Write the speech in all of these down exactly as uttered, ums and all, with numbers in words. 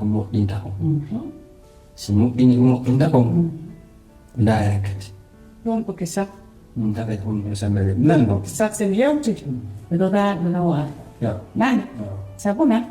Moƴƴinta ko. Si moƴƴini, moƴƴinta ko. Ndaare kadi. Ɗum ko kisa. Ɗum tawa ko ɗum ko sambere. Nan ɗo. Kisa sen yewti. Ɓe ɗo raa, ɓe ɗo waa. Ya. Nan. Ya. Sabu na.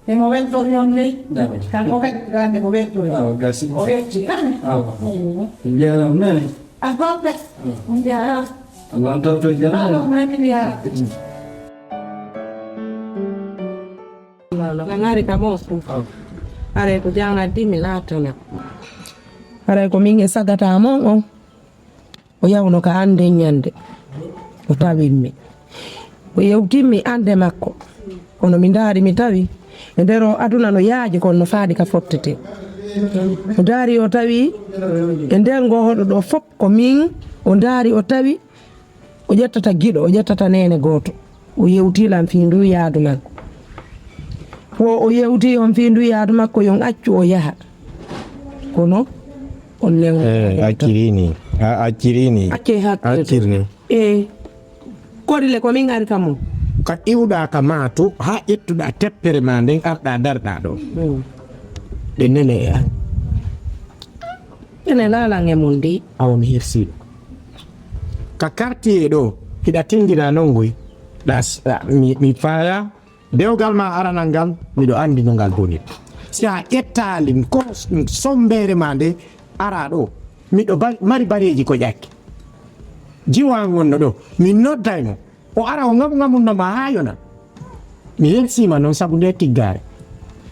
Emo weltori on ley. D'accord. Kanko kadi ɗaande ko weltori. Awa, gasi. O welti. Awa. Eyo. Njaram nani. A goppe. Awa. Njaram. Allah on tawto njaram. Allah on mani njaram. Nangari ka mo. Awa. Are ko janga dimi latana. Are ko min e sagata mon on. O yawno ka an nden ñande, o tawimmi. O yewtimmi ande makko. Kono mi ndaari, mi tawi e nder o aduna no yaaji, kono no faadi ka fottete. O ndaari, o tawi e nder ngo hoɗo ɗo fop ko min. O ndaari, o tawi o ƴettata giɗo, o ƴettata neene gooto. O yewti lan fii ndu yaadu makko. Wo o yewti on fii ndu yaadu makko, yon accu o yaha. Kono on lew. Eh, acciri ni. A acciri ni. Acce hakkille. Accir ni. Eh, koɗi le ko min ari ka mum. Ka iwɗa ka maatu, haa ƴettuɗa teppere ma nden, arɗa darɗa ɗo. Mm. Ɗe nene e an. Ene laalan e mum ndi. Awa mi hersiiɗo. Ka quartier ɗo, hiɗa tindina non ngoy. Ɗa s-, ɗa, mi, mi faaya. Dewgal ma aranal ngal, miɗo anndi no ngal boni. Si a ƴettaali ko s-, sombere ma nde, ara ɗo. Miɗo ba-, mari bareeji ko ƴakki. Jiwa an wonno ɗo. Mi nodday mo. O ara o ngamu ngamunno ma haa yona. Mi yelsima non sabu nde tiggaare.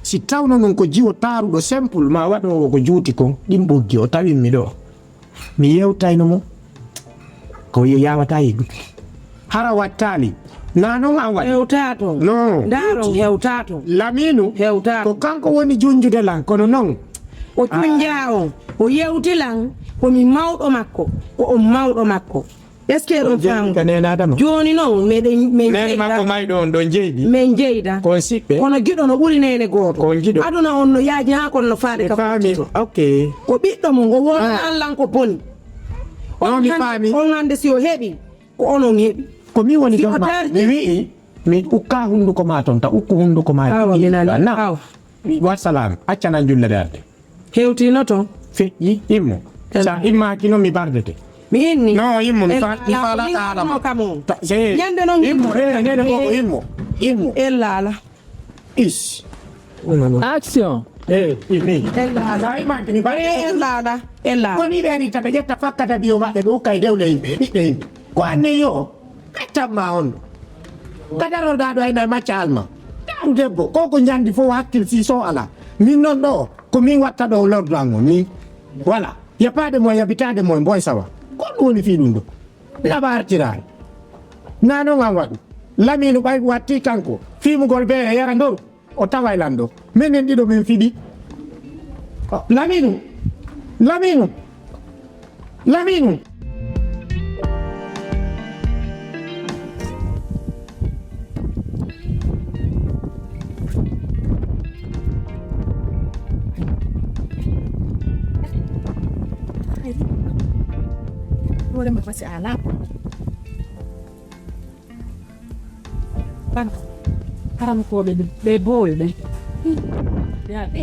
Si tawno non ko jiwo taaruɗo simple ma waɗoowo ko juuti kon, ɗin ɓoggi o tawimmi ɗo. Mi yewtayno mo. Ko yo yawata yiggude. Hara wattaali. Na non an waɗi. Hewtaa ton. No. Ndaaro hewtaa ton. Laminu. Hewtaa ton. Ko kanko woni junjude lan, kono non. O junjaa on. O yewti lan. Ko mi mawɗo makko. Ko on mawɗo makko. Est-ce que ɗum faamu? Ka nene Adama. Jooni noon, meɗen, men nene makko mayɗo on ɗon jeydi. Men jeyda. Ko on siɓɓe. Kono giɗo no ɓuri nene gooto. Ko on giɗo. Aduna on no yaaji haa kono no faade ka faami. Ok. Ko ɓiɗɗo mum, o wonno Allan ko boni. Non, mi faami. On hannde si o heɓi, ko onon heɓi. Ko min woni joom ma. Mi wi'i, mi ukka hunnduko ma toon, ta ukku hunnduko ma. Awa, mi nani. Awa. Wassalam, accanan julle darde. Hewtino to. Feƴƴi, immo. Sa immaaki noon mi bardete. Mi inni. No, immo, mi faala ka haala ma. Kam on. Ñande noon immo, eh, nene ko immo. Immo. Ella ala. Is. Action. Eh, immi. Ella ala. Sa immaaki mi bardete. Eh, ella ala. Ella. Koni ɓe ni taɓe ƴetta fakkata biyo maɓɓe ɓe ukka e dewle yimɓe, ɓiɓɓe yimɓe. Ko anne yo. Ɓettan ma on. Ka daroɗaa ɗo ayna e macca alma. Daaru debbo, ko ko njandi fof hakkil si so ala. Min non ɗo, ko min watta ɗo lordu an on, min. Voilà. Yapaade mo, yabitaade mo, mboy sawa. Ko ɗum woni fii ɗum ɗo. Laɓa artiraare. Na non an waɗu. Laminu ɓay watti kanko. Fiimugol beere yara ndoru. O taway lan ɗo. Menen ɗiɗo min fiɗi. Laminu! Laminu! Laminu! Hoore ma fasi alaa. Kan haram ko ɓe, ɓe boyo ɓe. Ya, ɓe.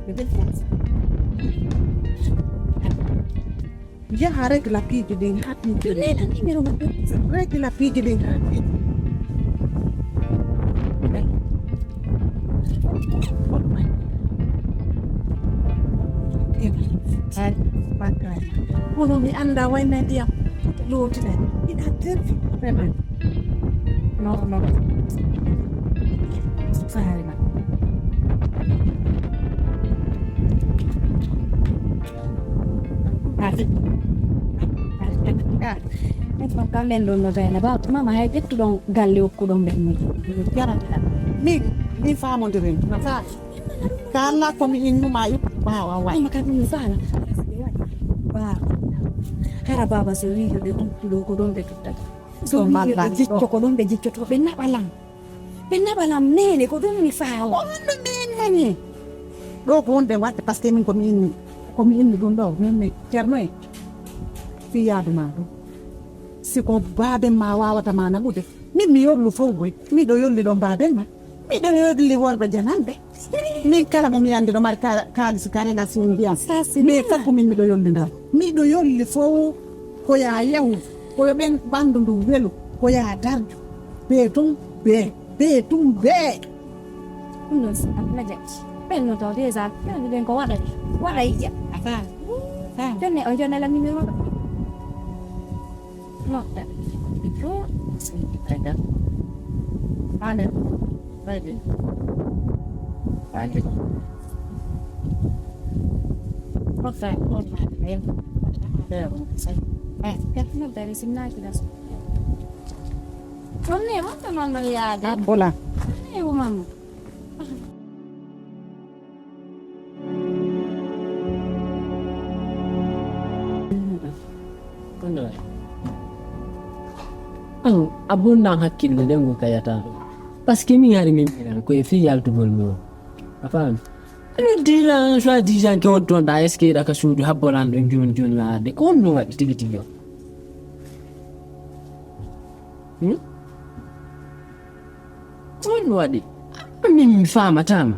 Ɓe ɓe. Yaha rek la piiji ɗin ha piiji. Nena numéro ma. Rek la piiji ɗin ha piiji. Ay, bakkaji. Kono mi annda wayna ndiyam. Lowtiɗen. Ina terfi. Vraiment. Non, non. Faari ma. Ati. Ah. Min kam kallen ɗum no gayna. Ba, mama hay ƴettuɗon galle okkuɗon ɓen mi. Jarata. Min, min faamondirin. No faari. Ka Allah ko mi innuma yuppa wa wa. Ɗum kadi mi faala. Ba. Hara baba so wi'i yo ɓe tuttu ɗo ko ɗon ɓe tuttata. So wi'i yo ɓe jicco ko ɗon ɓe jiccoto ɓe naɓa lan. Ɓe naɓa lan nene ko ɗum mi faala. Ko honno min nani? Ɗo ko wonde waɗde par ce que min ko mi inni. Ko mi inni ɗum ɗo. Min mi ceerno en. Fii yaadu ma ɗum. Si ko baaben ma wawata ma naɓude. Min mi yollu fof boy. Miɗo yolli ɗon baaben ma. Miɗo yolli worɓe jananɓe. Min kala mo mi anndi no mari ka- kaalis ka relation mbiyan. Mais sakko min miɗo yolli ndar. Miɗo yolli fof ko ya yahu, ko yo ɓen ɓanndu ndu welu, ko ya darjo. Be tum be, be tum be. Ɗum noon si Alla jaɓi. Ɓen no taw déjà, ɓen ko waɗa de. Waɗa yiya. A faami? A faami? Jonne o jonnala numéro ɗo. Moƴƴa. Ɗum. Aɗa. Aɗa. Ɓayde. Ɓayde. Moƴƴa. Moƴƴa. Moƴƴa. Moƴƴa. Moƴƴa. Moƴƴa. Ɗum ni, moƴƴa noon no yaade. A bola. Ɗum ni, ko mamma. An, a bonnan hakkille ɗen ko kayata ɗo. Parce que min hari min miran ko e fii yaltugol mi o. A faami? Ano dira soit disant que on toon ɗa est-ce que ɗa ka suudu habboran ɗon jooni jooni ma arde. Ko on no waɗi tigi tigi o? Hmm? Ɗum waɗi. Min mi faamataama.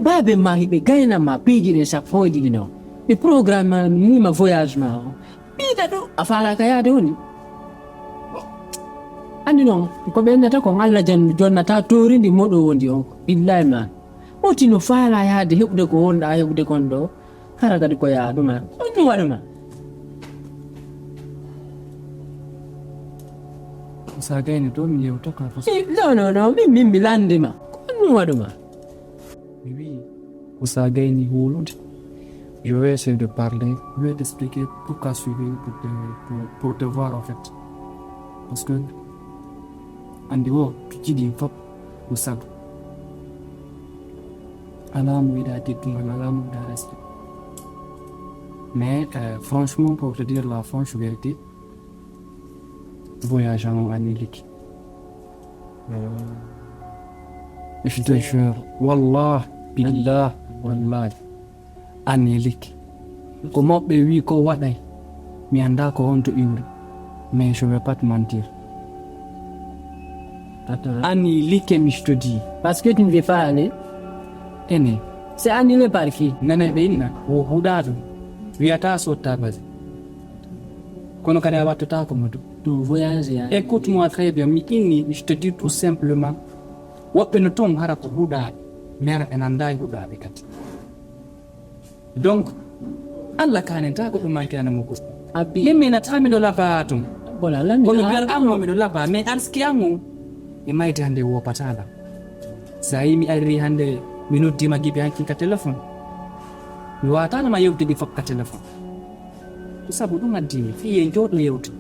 Baabe ma hiɓe gayna ma piiji ɗin sappo e ɗiɗi non. Ɓe programme ma nima voyage ma o. Ɓiɗa ɗo a faalaaka yaade woni. Anndi noon ko ɓe innata kon Alla jan jonnata torindi moɗo wondi on. Billahi ma. Oti no faala yaade heɓude ko wonɗa heɓude kon ɗo. Hara kadi ko yaa ɗuma. Ko ɗum waɗuma. Ko sa gayni to mi yewta ka fof. Eh, non, non, non, min, min mi lanndima. Ko ɗum waɗuma. Mi wi ko sa gayni hulude. Je vais essayer de parler. Je vais t'expliquer pourquoi je suis venu pour te, pour, pour te voir en fait. Parce que anndi o pijji ɗin fof ko sabu. Alaa mo yiɗaa teddungal, alaa mo yiɗaa respect. Mais euh, franchement, pour te dire la franche vérité, voyage an on annulike. Je te jure, wallah, billah, wallahi, annulike. Ko mawɓe wi ko waɗay, mi anndaa ko honto iwri, mais je vais pas te mentir. Attends. Annulike, mi je te dis. Parce que tu ne veux pas aller. Ene. C'est annulé par qui? Nane ɓe inna, o huɗaa ɗum. Wiyata sotta base. Kono kadi a wattata ko mo ɗum. Ɗum voyage ya. Écoute-moi très bien, mi inni, je te dis tout simplement. Woɓɓe no toon hara ko huɗaaɓe, mais ɓe nanndaa e huɗaaɓe kadi. Donc, Allah kanenta ko ɗum manke ana mo goɗɗo. Abbi. Min mi nata miɗo laba tun. Bola lan. Kono gal an mo miɗo laba, mais arsiki an o. E mayde hannde wopata lan. Sa yi mi ari hannde mi noddima gibe hanki ka téléphone. Mi watana ma yewtude fof ka téléphone. Ko sabu ɗum addi mi, fii en jooɗo yewtu.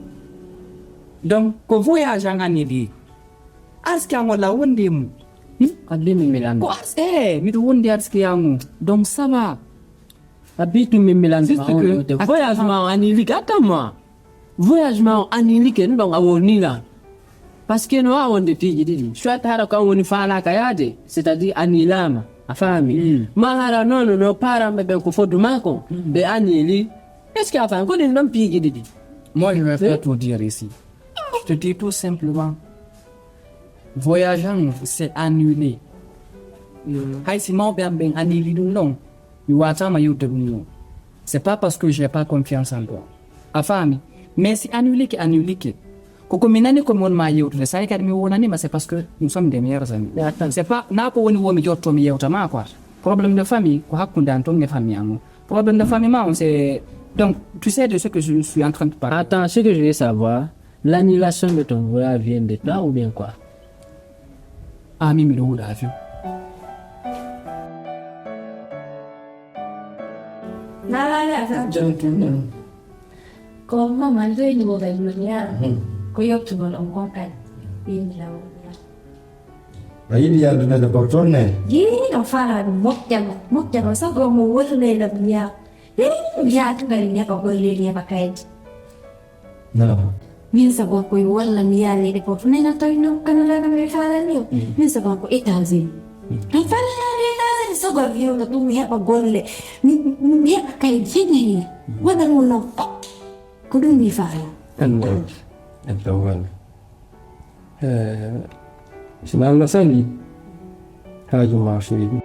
Donc, ko voyage an anni ɗi. Arsiki an walla wondi e mum. Hmm? Addi mi mi lan. Ko ars-, eh, miɗo wondi arsiki an o. Donc, ça va. Abbi tum min mi lanndima. Juste on que de voyage ma o annulike, attends moi. Voyage ma o annulike, ɗum ɗon a wonnilaama. Parce que no waawi wonde piiji ɗiɗi. Soit hara ko an woni faalaaka yaade, c'est-à-dire annulaama, a faami? Mm. Ma hara non, non, non, parent ɓe ɓen ko foddu maa kon, mm, ɓe annuli. Est-ce que a faami? Ko ɗin ɗon piiji ɗiɗi. Moi, je vais faire tout dire ici. Je te dis tout simplement. Voyage an, c'est annulé. Mm. Hay si mawɓe am ɓen annuli ɗum ɗon, mi watama yewde ɗum ɗon. C'est pas parce que j'ai pas confiance en toi. A faami? Mais si annulike, annulike. Koko mi nani ko mi won ma yewtude, sa kadi mi wonanima, c'est parce que nous sommes des meilleurs amis. Mais attends. C'est pas, na ko woni wo mi jotto mi yewta ma quoi. Problème de famille, ko hakkunde an ton e famille an o. Problème de famille ma on, c'est, donc, tu sais de ce que je suis en train de parler. Attends, ce que je veux savoir, l'annulation de ton voyage vient de toi ou bien quoi? Ah, min miɗo huuɗa avion. Ko mama joyni mo gal mo yaa. Hmm. Ko yottugol on kon kadi. Ɓe yiɗi law. A yiɗi yaldude ko toon ne? Yii, no faalaa ɗum moƴƴa mo, moƴƴa mo, sago mo woni leyla mi yaa. Yii, mi yaa tugari nefa golle nefa kaydi. Min sago koye walla mi yaa leyɗe fof. Nena tawi noon Canada kam mi faalani o. Mm. Min sago ko États-Unis. Mm. Mi faalani États-Unis sago mi yewta ɗum mi heɓa golle. Mi, mi, mi heɓa kaydi heñi. Mm. Waɗa ɗum noon fof. Ko ɗum mi faalaa. Ɗum ɗon. Ɗum ɗon walla. Eh, si mi Allah sali, haaju ma feewi.